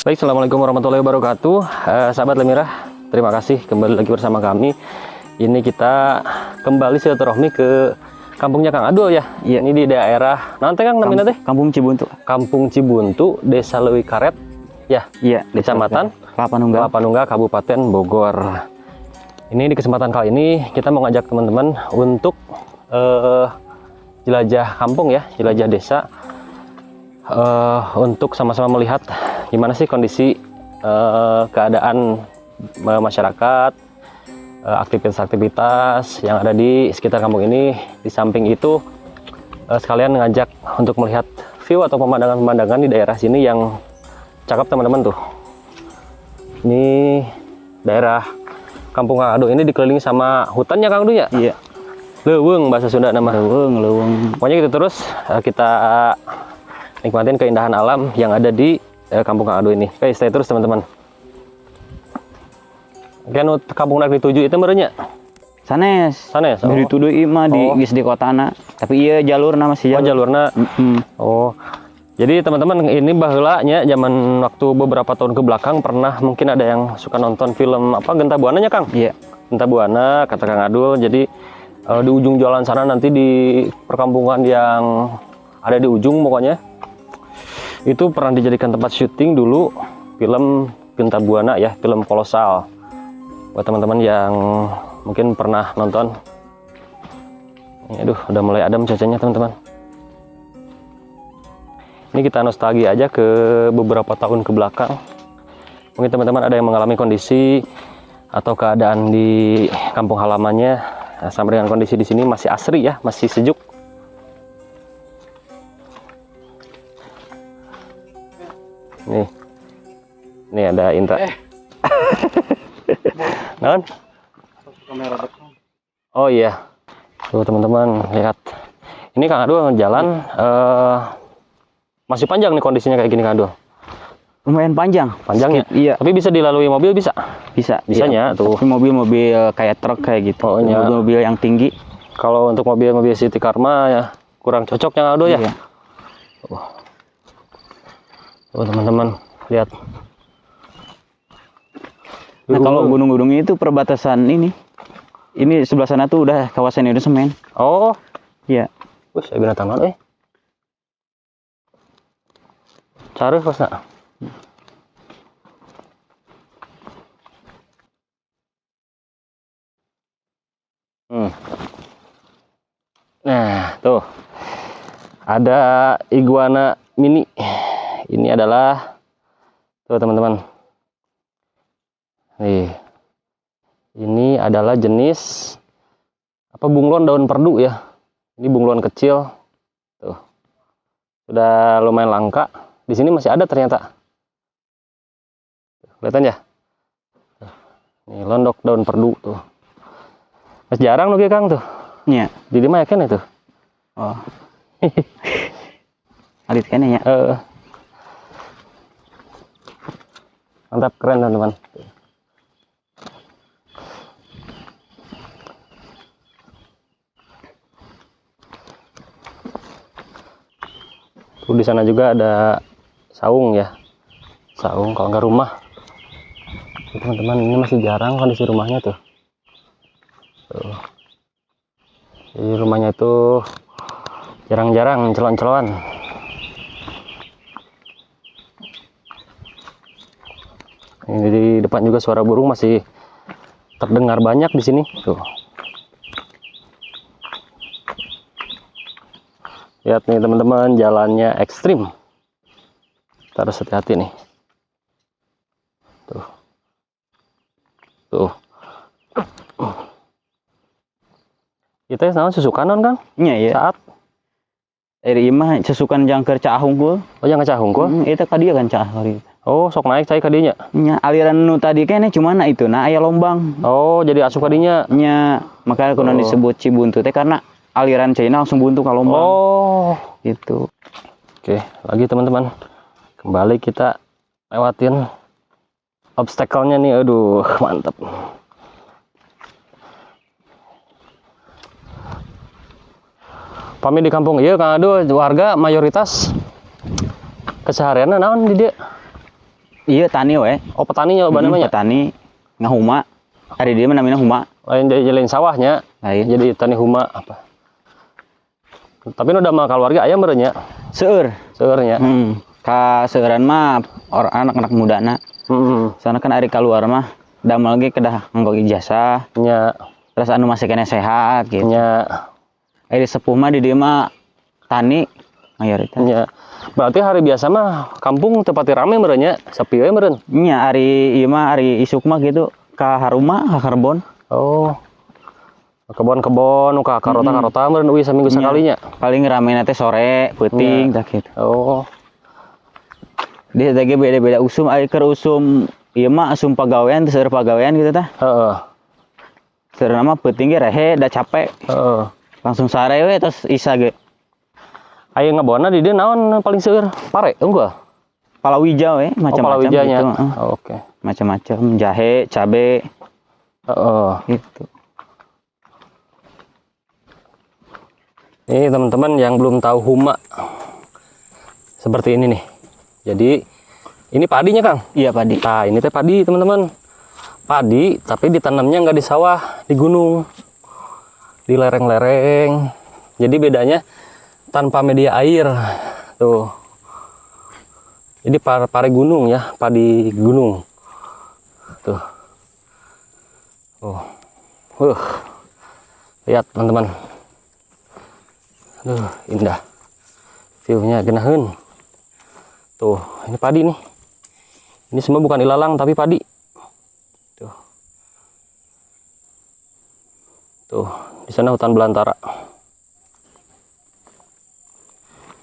Baik, assalamualaikum warahmatullahi wabarakatuh. Sahabat Lemirah, terima kasih kembali lagi bersama kami. Ini kita kembali silaturahmi ke kampungnya Kang Adul ya. Iya. Ini di daerah nanti Kang namanya teh? Kampung Cibuntu. Kampung Cibuntu, Desa Leuwikaret, ya. Iya. Kecamatan Kelapa Nunggal. Kelapa Nunggal, Kabupaten Bogor. Ini di kesempatan kali ini kita mau ngajak teman-teman untuk jelajah kampung ya, jelajah desa, untuk sama-sama melihat gimana sih kondisi keadaan masyarakat, aktivitas-aktivitas yang ada di sekitar kampung ini. Di samping itu sekalian ngajak untuk melihat view atau pemandangan-pemandangan di daerah sini yang cakep teman-teman tuh. Ini daerah Kampung Kang Ado ini dikelilingi sama hutannya Kang Ado ya? Iya. Leuweung bahasa Sunda nama. Leuweung, leuweung. Pokoknya gitu terus kita nikmatin keindahan alam yang ada di Kampung Kang Ado ini. Oke, stay terus teman-teman. Oke, nu kampung nak dituju itu meureun nya? Sanes. Sanes. Oh. Dari tuduh mah di geus di kotana. Tapi iya jalurna masih Oh, jalur. jalurna. Oh. Jadi teman-teman, ini baheula nya zaman waktu beberapa tahun ke belakang pernah mungkin ada yang suka nonton film apa Genta Buana nya Kang? Iya. Genta Buana kata Kang Adul. Jadi di ujung jalan sana nanti di perkampungan yang ada di ujung pokoknya itu pernah dijadikan tempat syuting dulu film Genta Buana ya, film kolosal. Buat teman-teman yang mungkin pernah nonton. Ini, aduh, udah mulai adem cuacanya teman-teman. Ini kita nostalgia aja ke beberapa tahun ke belakang. Mungkin teman-teman ada yang mengalami kondisi atau keadaan di kampung halamannya, nah, sama dengan kondisi di sini masih asri ya, masih sejuk. Nih, nih ada Indra. Non? Oh iya, tuh teman-teman lihat. Ini Kang Adul jalan masih panjang nih kondisinya kayak gini Kang Adul. Lumayan panjang. Panjang ya? Iya. Tapi bisa dilalui mobil bisa? Bisa. Bisanya iya. tuh. Tapi mobil-mobil kayak truk kayak gitu. Oh, iya. Mobil-mobil yang tinggi. Kalau untuk mobil-mobil City Karma ya kurang cocok yang Adul ya. Iya. Tuh teman-teman lihat. Nah, kalau gunung-gunung itu perbatasan ini. Ini sebelah sana tuh udah kawasan Indocement. Oh. Iya. Wih, saya binatang mana eh? Cari pas nak. Nah, tuh. Ada iguana mini. Ini adalah tuh teman-teman. Nih. Ini adalah jenis apa bunglon daun perdu ya. Ini bunglon kecil. Tuh. Sudah lumayan langka. Di sini masih ada ternyata. Kelihatan ya? Tuh. Ini londok daun perdu tuh. Masih jarang loh Kang tuh. Iya. Di mana kan itu? Oh. Alit kayaknya ya. Mantap, keren teman-teman. Tuh di sana juga ada saung ya. Saung kalau nggak rumah. Teman-teman, ini masih jarang kondisi rumahnya tuh. Tuh. Jadi rumahnya itu jarang-jarang celon-celoan. Ini di depan juga suara burung masih terdengar banyak di sini tuh. Lihat nih teman-teman, jalannya ekstrim. Kita harus hati-hati nih. Tuh. Tuh. Kita sama susukan non, Kang? Iya, iya. Saat Dari imah susukan jangker caah hungkul. Oh, jangker caah hungkul? Itu ka dieu kan caah kali. Oh, sok naik cai ka dinya. Nya, aliran nu tadi kene cuman itu nah aya lombang. Oh, jadi asup ka dinya. Nya, makanya kunaon Oh. disebut Cibuntu teh karena aliran caina langsung buntu ka lombang. Oh. Gitu. Oke, lagi teman-teman. Kembali kita lewatin obstacle-nya nih. Aduh, mantap. Pami di kampung ieu Kang Ado, warga mayoritas kesehariannya naon di dieu? Iya, tani we. Oh, petani nya loba namanya. Petani ngahuma. Ari dieu mah namina huma. Lain jadi lain sawahnya. Lain. Jadi tani huma apa? Tapi nu udah mah keluarga aya meureun nya. Seueur. Seueur nya. Ka seueuran mah orang anak-anak muda na. Soalnya kan ari keluar mah damel ge kedah nganggo ijazah. Terus anu masih keneh sehat gitu. Ari sepuh mah di dieu mah tani mayoritas. Nya. Berarti hari biasa mah kampung teu pati rame meureun nya, sepi we meureun. Nya, ari ieu mah, ari isuk mah gitu ka haruma, ka karbon. Oh. Kebon-kebon nu ka karota-karota meureun uih saminggu sakalinya. Paling rame teh sore, peuting tah gitu. Oh. Di teh ge beda-beda usum, ari keur usum ieu mah usum pagawean teh, seueur pagawean gitu tah. Seueur mah peuting ge rehe da capek. Langsung sare we terus isa ge. Aya ngebonna di dieu naon paling seueur? Pare unggul. Palawija we, Oh, macam-macam palawijanya. gitu, heeh. Oh, oke. Macam-macam, jahe, cabe gitu. Ini teman-teman yang belum tahu huma seperti ini nih. Jadi ini padinya, Kang. Iya, padi. Nah, ini teh padi, teman-teman. Padi, tapi ditanamnya nggak di sawah, di gunung, di lereng-lereng. Jadi bedanya tanpa media air tuh. Jadi pare gunung ya, padi gunung. Tuh. Oh. Lihat, teman-teman. Aduh, indah. View-nya genaheun. Tuh, ini padi nih. Ini semua bukan ilalang tapi padi. Tuh. Tuh, di sana hutan belantara.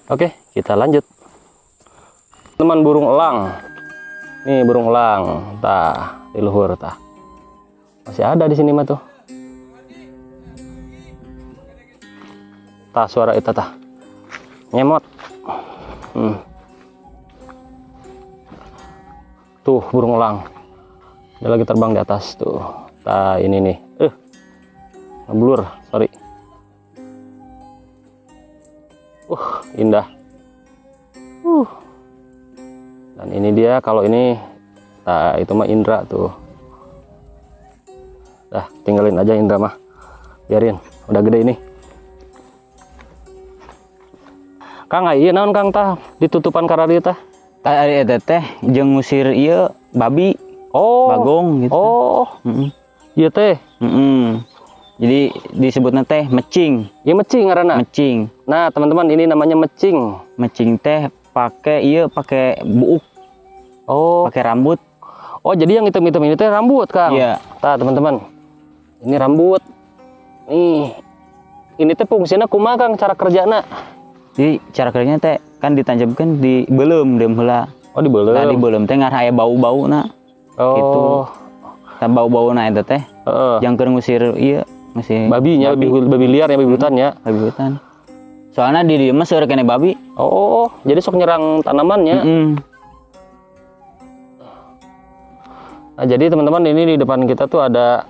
Oke, kita lanjut. Teman, burung elang. Nih burung elang, tah di luhur tah. Masih ada di sini mah tuh. Tah suara eta tah. Nyemot. Tuh burung elang. Dia lagi terbang di atas tuh. Tah ini nih. Ngeblur, sorry. Indah. Dan ini dia, kalau ini, nah itu mah Indra tuh. Dah, tinggalin aja Indra mah. Biarin, udah gede ini. Kang, ieu naon Kang tah ditutupan karari tah? Tah ari eta teh jeung ngusir ieu babi. Oh. Bagong gitu. Oh. Heeh. Ieu teh. Heeh. Jadi disebutna teh mecing. Ieu mecing ngaranna? Mecing. Nah, teman-teman, ini namanya mecing. Mecing teh pakai ieu, pakai buuk. Oh. Pakai rambut. Oh, jadi yang hitam-hitam ini teh rambut, Kang? Iya. Tah, teman-teman. Ini rambut. Nih. Ini teh fungsinya kumaha, Kang, cara kerjana? Jadi cara kerjanya teh kan ditancapkan di belum dem heula. Oh, di belum. Nah, di belum teh ngarah aya bau-bauna. Oh. Gitu. Tah bau-bauna eta teh. Heeh. Yang keur ngusir ieu, ngusir babinya, babi. Babi liar ya, babi hutan ya. Babi hutan. Soalnya di dieu mah seueur keneh babi. Oh, jadi sok nyerang tanamannya. Nah, jadi teman-teman, ini di depan kita tuh ada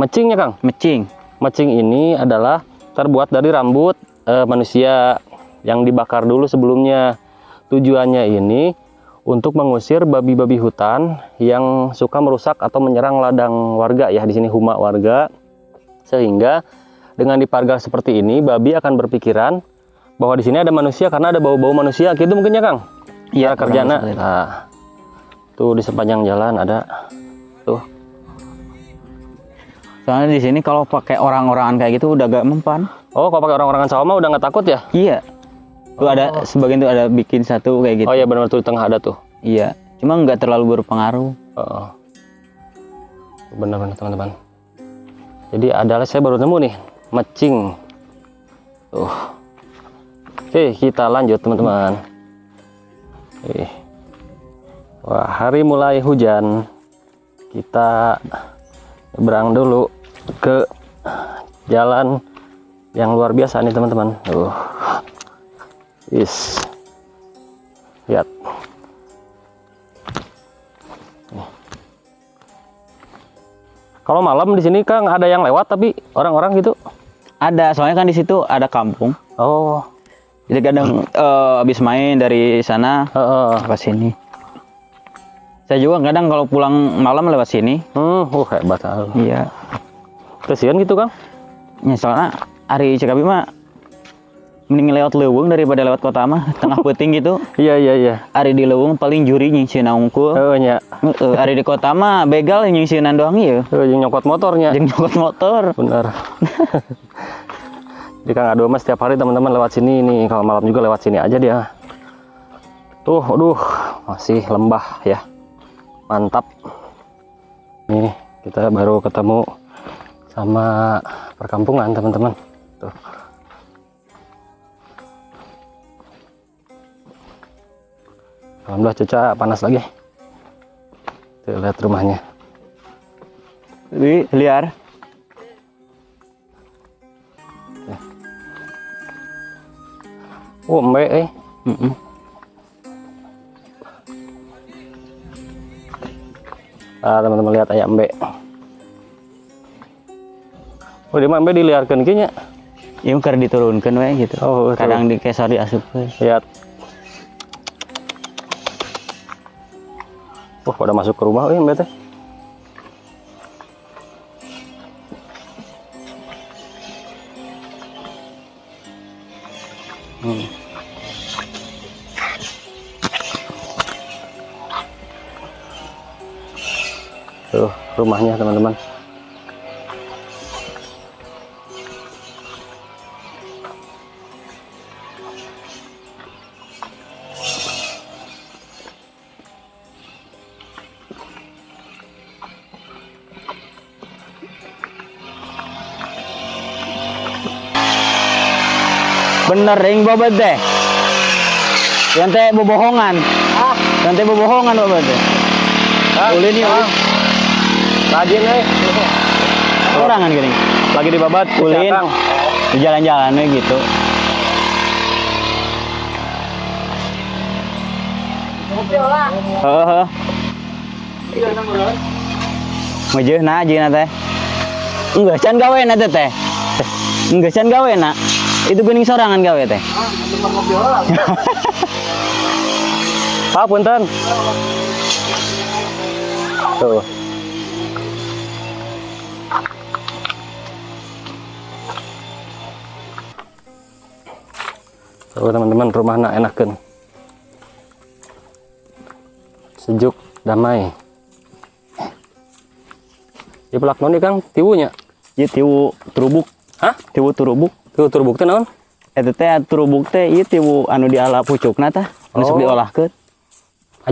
mecingnya, Kang. Mecing. Mecing ini adalah terbuat dari rambut manusia yang dibakar dulu sebelumnya. Tujuannya ini untuk mengusir babi-babi hutan yang suka merusak atau menyerang ladang warga ya, di sini huma warga. Sehingga dengan dipagar seperti ini, babi akan berpikiran bahwa di sini ada manusia karena ada bau-bau manusia gitu mungkin ya, Kang? Iya, Cara kerjana. kurang lebih. Nah, tuh di sepanjang jalan ada tuh. Soalnya di sini kalau pakai orang-orangan kayak gitu udah gak mempan. Oh, kalau pakai orang-orangan sawah mah udah nggak takut ya? Iya. Tuh ada sebagian tuh ada bikin satu kayak gitu. Oh iya, benar, tuh di tengah ada tuh. Iya, cuma nggak terlalu berpengaruh. Oh. Benar-benar teman-teman. Jadi adalah, saya baru nemu nih mecing. Tuh. Oke, kita lanjut teman-teman. Wah, hari mulai hujan. Kita nyebrang dulu ke jalan yang luar biasa nih teman-teman. Tuh. Is. Lihat. Nih. Kalau malam di sini Kang ada yang lewat tapi orang-orang gitu? Ada, soalnya kan di situ ada kampung. Oh. Jadi kadang habis main dari sana Heeh. ke sini. Saya juga kadang kalau pulang malam lewat sini. Hebat. Iya. Kesian gitu, Kang? Ya soalnya ari cek abi mah mending lewat leuweung daripada lewat kota mah tengah peuting gitu. Iya. Ari di leuweung paling juri nyingsieunan unggul. Heeh nya. Heeh, ari di kota mah begal nyingsieunan doang ieu. Heeh, jeung nyokot motornya. Jeung nyokot motor. Bener. Jadi Kang Ado mah setiap hari teman-teman lewat sini nih. Kalau malam juga lewat sini aja dia. Tuh, aduh, masih lembah ya. Mantap. Nih, kita baru ketemu sama perkampungan teman-teman. Tuh. Alhamdulillah cuaca panas lagi. Tuh, lihat rumahnya. Wih, liar. Oh, embe eh. Heeh. Ah, teman-teman lihat aya embe. Oh, dia mah embe diliarkeun kieu nya. Ieu keur diturunkeun we gitu. Oh, betul. Kadang dikesor diasupkeun. Lihat. Wah, pada masuk ke rumah euy embe teh. Tuh, rumahnya teman-teman. Bener ring bobot teh. Yang teh bobohongan. Ah, Yang teh bobohongan bobot teh. Ah, Ulin nih, ulin. Rajin euy. Orangan gini. Lagi dibabat Ulin. Kang. Di jalan-jalan we gitu. Heeh. Meujeuhna ajeuna teh. Enggak can gawe na teh teh. Enggak can gawe na. Itu geuning sorangan gawe teh. Pak, punten. Tuh. Tuh teman-teman, rumahna enakeun. Sejuk, damai. Di pelak naon nih, Kang? Tiwunya? Ieu tiwu terubuk. Hah? Tiwu terubuk. Tiwu terubuk teh naon? Eta teh terubuk teh ieu tiwu anu diala pucukna tah, anu sok Oh. diolahkeun.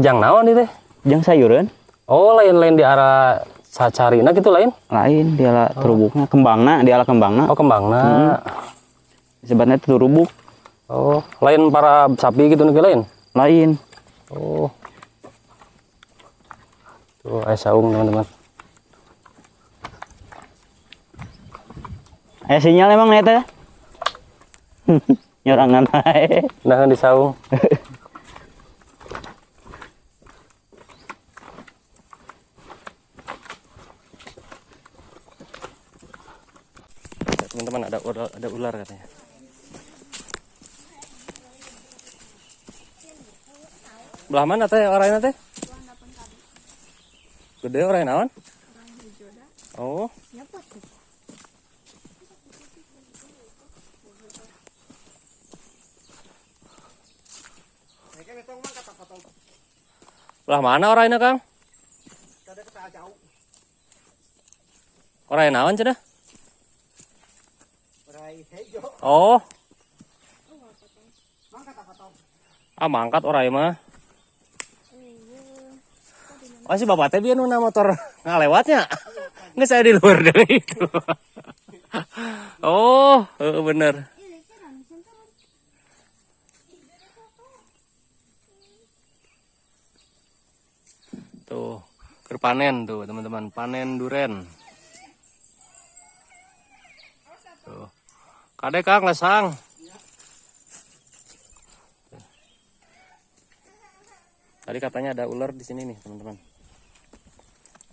Ajang naon ieu teh? Jang sayureun. Oh, lain-lain di arah sacarina gitu lain? Lain diala terubukna, kembangna, diala kembangna. Oh, kembangna. Sebenarnya terubuk. Oh, lain para sapi gitu nih lain? Lain. Oh. Tuh, aya saung teman-teman. Aya sinyal emang nih teh? Nyorangan wae. Nah, di saung. Teman-teman, ada ular katanya. Belah mana teh orangnya teh? Gede orai naon? Oh. Belah mana orangnya, Kang? Orai naon cenah? Oh. Ah, mangkat orai mah. Oh, si bapak teh bieu nu motor ngalewatnya. Nggak, saya di luar dari itu. Oh, bener. Tuh, keur panen tuh, teman-teman, panen duren. Tuh. Kade Kang lesang. Tadi katanya ada ular di sini nih, teman-teman.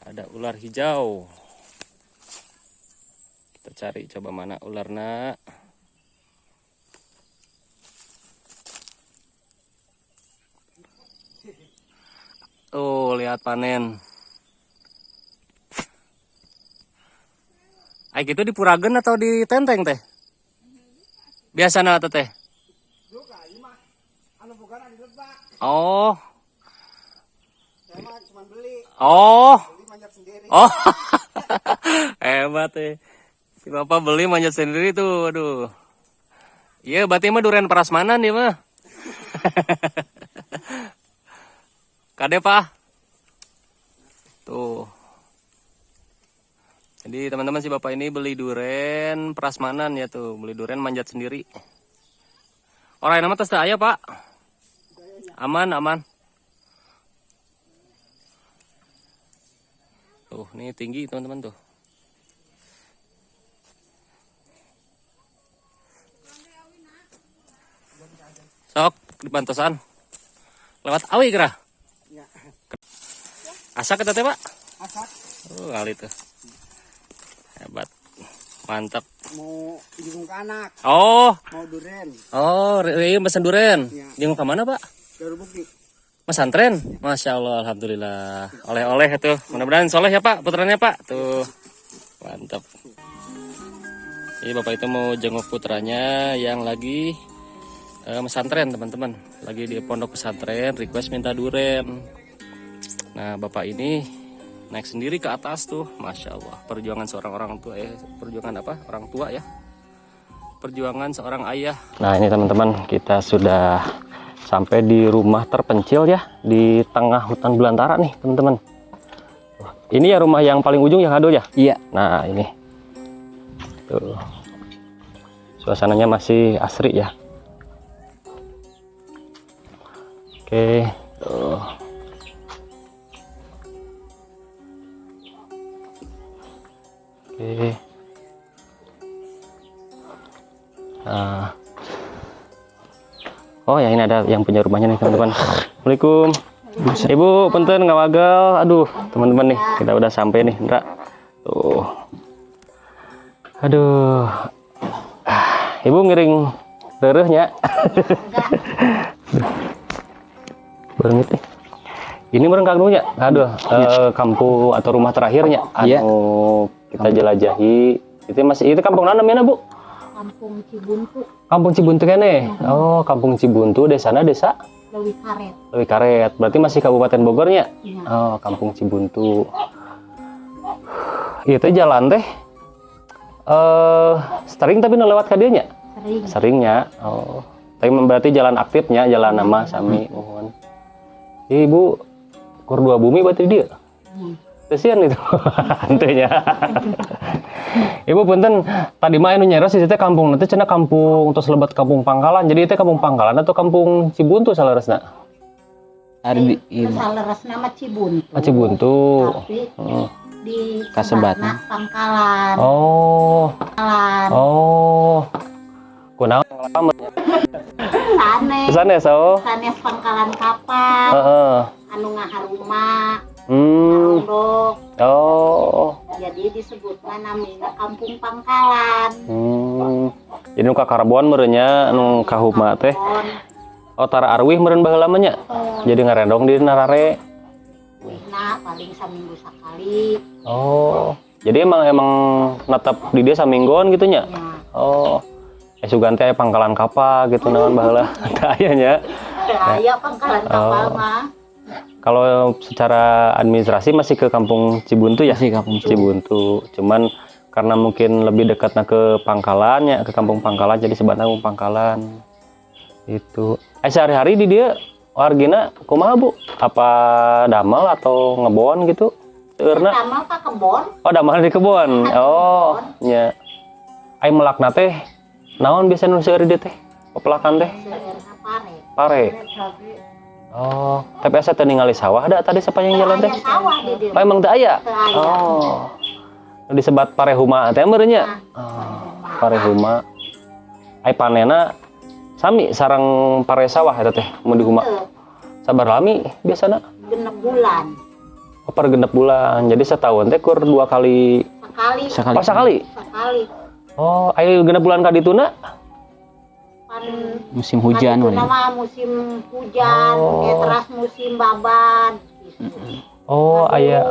Ada ular hijau. Kita cari coba mana ularnya. Tuh, lihat panen. Ai gitu dipurageun atau ditenteng teh? Biasana teh teh? Oh. Oh. Oh. Hebat teh. Si bapak beli manjat sendiri tuh, aduh. Iya, berarti mah duren prasmanan ya mah. Kade pak. Tuh. Jadi teman-teman, si bapak ini beli duren prasmanan ya tuh, beli duren manjat sendiri. Orang nama tos teu aya, Pak. Aman, aman. Tuh, ini tinggi teman-teman tuh. Sok dibantosan. Lewat awi kira. Asak eta teh, Pak? Asak. Oh, kali tuh. Hebat. Mantap. Mau jenguk anak. Oh. Mau duren. Oh, iya pesan duren. Iya. Jenguk ke mana, Pak? Baru bukti. Pesantren. Masya Allah, alhamdulillah. Oleh-oleh itu. Mudah-mudahan soleh ya Pak, putranya Pak. Tuh, mantap. Jadi bapak itu mau jenguk putranya yang lagi pesantren teman-teman. Lagi di pondok pesantren, request minta duren. Nah bapak ini naik sendiri ke atas tuh, masya Allah. Perjuangan seorang orang tua, perjuangan apa? Orang tua ya. Perjuangan seorang ayah. Nah ini teman-teman, kita sudah sampai di rumah terpencil ya, di tengah hutan belantara nih teman-teman. Ini ya rumah yang paling ujung ya Kado ya? Iya. Nah ini tuh, suasananya masih asri ya. Oke, tuh. Oke. Nah. Oh ya, ini ada yang punya rumahnya nih teman-teman. Assalamualaikum. Ibu, punten ngawagel. Aduh, teman-teman nih, kita udah sampai nih, Indra. Tuh. Aduh. Ah, Ibu ngiring reureuhnya. Beurangit nih. Ini meureun Kang Nunya. Aduh, kampung atau rumah terakhirnya Iya. anu kita jelajahi. Itu masih itu kampung mana namanya, Bu? Kampung Cibuntu. Kampung Cibuntu kene. Oh, Kampung Cibuntu, desana desa Leuwi Karet. Leuwi Karet. Berarti masih Kabupaten Bogornya? Iya. Oh, Kampung Cibuntu. Itu jalan teh sering tapi nu lewat ka dieu nya? Sering. Seringnya. Oh. Tapi berarti jalan aktifnya, jalan nama sami mohon. Ibu kur dua bumi berarti dia. Kesian itu hantunya. Ibu punten tadi mah anu nyeros itu teh kampung nanti cenah kampung terus lebat kampung Pangkalan. Jadi itu kampung Pangkalan atau kampung Cibuntu saleresna? Ada di Itu saleresna mah Cibuntu. Ah, Cibuntu. Tapi di Kasebatna. Pangkalan. Oh. Pangkalan. Oh. Kunaon? Sanes. Sanes, oh. Sanes Pangkalan kapal. Heeh. Anu ngaharuma. Ngarondok. Oh. Jadi disebutna namina Kampung Pangkalan. Jadi nu ka Karbon meureun nya nu kahuma teh. Oh, tara arwih meureun baheula mah nya. Oh. Jadi ngarendong di narare. Wihna paling saminggu sakali. Oh. Jadi emang netep di dia samingguan gitu nya? Ya. Oh. Sugan teh aya pangkalan kapal gitu naon baheula. Teu aya nya. Teu aya pangkalan kapal Oh. mah. Kalau secara administrasi masih ke Kampung Cibuntu ya? Masih Kampung Cibuntu. Cuman karena mungkin lebih dekatnya ke Pangkalan ya, ke Kampung Pangkalan, jadi sebenarnya Kampung Pangkalan. Itu. Sehari-hari di dia wargina kumaha, Bu? Apa damal atau ngebon gitu? Seueurna? Damal ka kebon. Oh, damal di kebon. Di Oh, kebon. nya. Ai melakna teh naon biasa nu seueur di dieu teh? Pepelakan teh? Seueurna pare. Pare. Oh, tapi asa teu ningali sawah da tadi sepanjang jalan teh. Aya sawah di dieu. Oh, emang teu aya? Teu aya. Oh. Disebat parehuma teh meureun nya? Nah, Oh, parehuma. Ai panena sami sareng pare sawah eta teh mun di huma. Teu. Sabar lami biasana? 6 bulan. Oh, per 6 bulan. Jadi setahun teh kur 2 kali. Sekali. Sekali. Oh, sekali. Sekali. Oh, ayo 6 bulan ka dituna? Pan Musim hujan kan we. nama musim hujan, Oh. teras musim baban. Gitu. Oh, aya.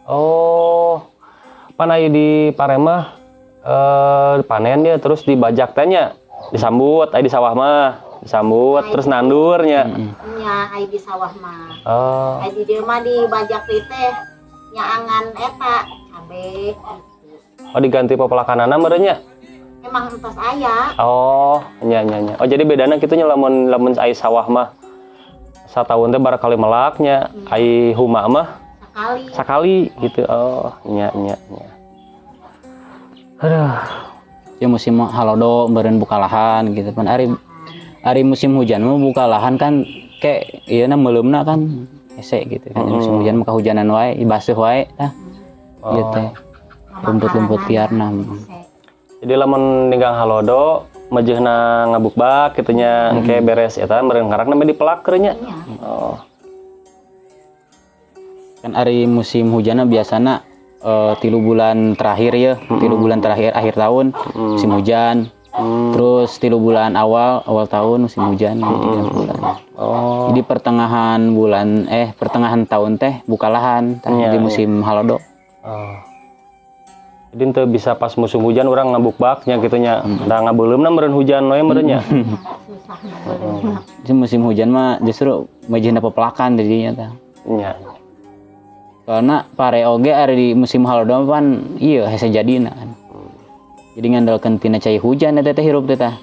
Oh. Pan aya di pare mah panen dia terus dibajak teh nya. Disambut aya di sawah mah, disambut terus nandurnya. Nya, ai di sawah mah. Oh. Ai di dieu mah dibajak teh nyaangan eta cabe gitu. Oh, diganti pepelakanana meureun nya. Emang entos aya. Oh, nya nya nya. Oh, jadi bedana kitu nya, lamun lamun ai sawah mah sataun teh barakali melaknya, ai huma mah sekali. Sekali gitu. Oh, nya nya nya. Aduh. Ya, musim halodo meureun buka lahan gitu kan. Ari ari musim hujan mah buka lahan kan kayak ieu na meuleumna kan hese gitu kan. Musim hujan mah kahujanan wae, baseuh wae tah. Ieu teh rumput-rumput liarna. Jadi lamun ninggang halodo mejeuhna ngabukbak kitu nya, engke beres eta meureun karak namanya dipelak keur nya. Nya. Oh. Kan ari musim hujanna biasana 3 bulan terakhir ya, 3 bulan terakhir akhir tahun musim hujan. Terus 3 bulan awal awal tahun musim hujan, 3 bulan. Oh. Jadi pertengahan bulan, eh, pertengahan tahun teh buka lahan tah, di musim halodo. Oh. Jadi ente bisa pas musim hujan urang ngabukbaknya gitu nya. Da ngabeuleumna meureun hujan we meureun nya. Susah ngabeuleum. Jadi musim hujan mah justru mejeuhna pepelakan jadinya tah. Nya. Karena pare oge ari di musim halodo mah pan iya hese jadina kan. Jadi ngandalkeun tina cai hujan eta teh hirup teh tah.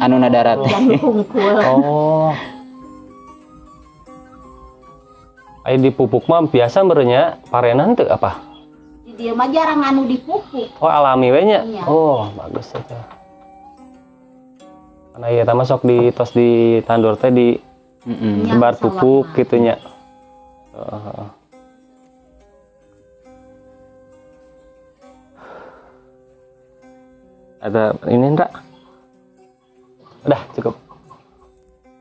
Anu na darat teh. Dan hungkul. Oh. Ai dipupuk mah biasa meureun nya parena teu apa? Di dieu mah jarang anu dipupuk. Oh, alami we nya. Iya. Oh, bagus eta. Karena ieu tah masuk di tos di tandur teh di Nya, sebar sawah pupuk mah. Gitu nya. Heeh. Ada ini enggak? Udah, cukup.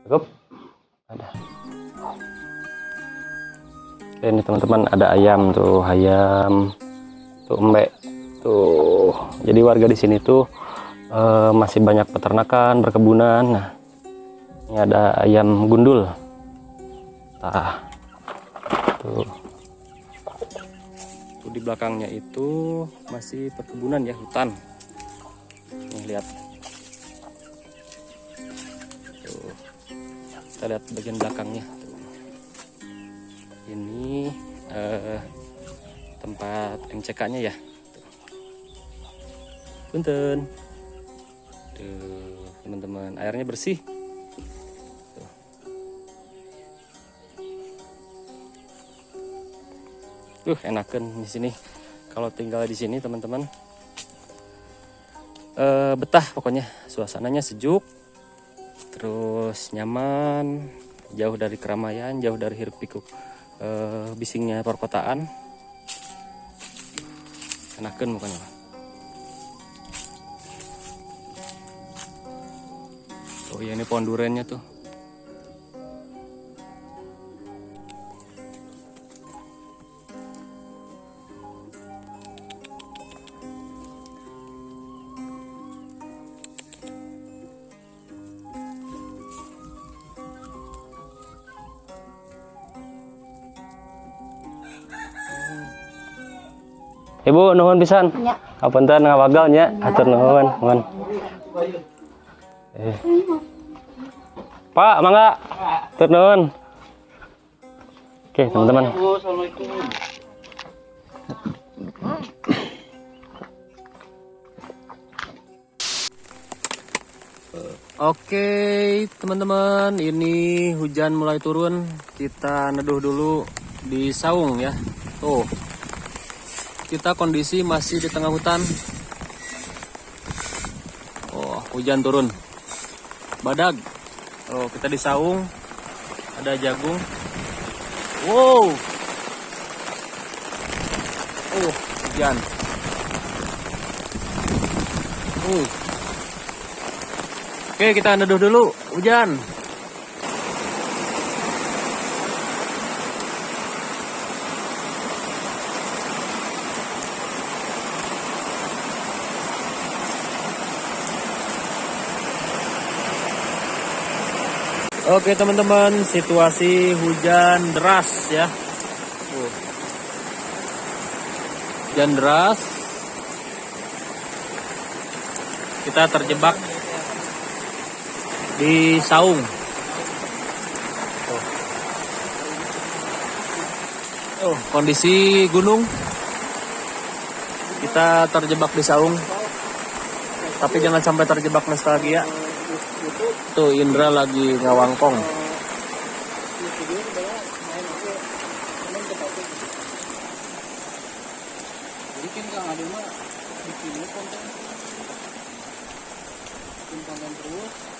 Cukup? Ada. Oke, ini teman-teman ada ayam tuh, ayam. Tuh embek. Tuh. Jadi warga di sini tuh masih banyak peternakan, perkebunan. Nah, ini ada ayam gundul. Tah. Tuh. Tuh di belakangnya itu masih perkebunan ya, hutan. Nih lihat. Tuh. Kita lihat bagian belakangnya. Tuh. Ini tempat MCK-nya ya. Tuh. Punten. Tuh, teman-teman, airnya bersih. Tuh. Tuh, enakan di sini. Kalau tinggal di sini, teman-teman. Betah pokoknya, suasananya sejuk, terus nyaman, jauh dari keramaian, jauh dari hiruk pikuk bisingnya perkotaan. Enakan pokoknya. Oh iya, ini pohon durennya tuh. Ibu, nuhun pisan. Nya. Hapunten ngawagel nya, hatur nuhun, nuhun. Pak, mangga. Hatur nuhun. Oke, teman-teman. Assalamualaikum. Oke, teman-teman, ini hujan mulai turun. Kita neduh dulu di saung ya. Tuh. Kita kondisi masih di tengah hutan. Oh, hujan turun. Badag. Oh, kita di saung. Ada jagung. Wow. Oh, hujan. Oke, kita neduh dulu. Hujan. Oke teman-teman, situasi hujan deras ya. Hujan deras. Kita terjebak di saung. Tuh. Oh, kondisi gunung. Kita terjebak di saung. Tapi jangan sampai terjebak nostalgia. Tuh Indra lagi ngawangkong. Jadi kan Kang Ade mah bikin konten, bikin konten terus.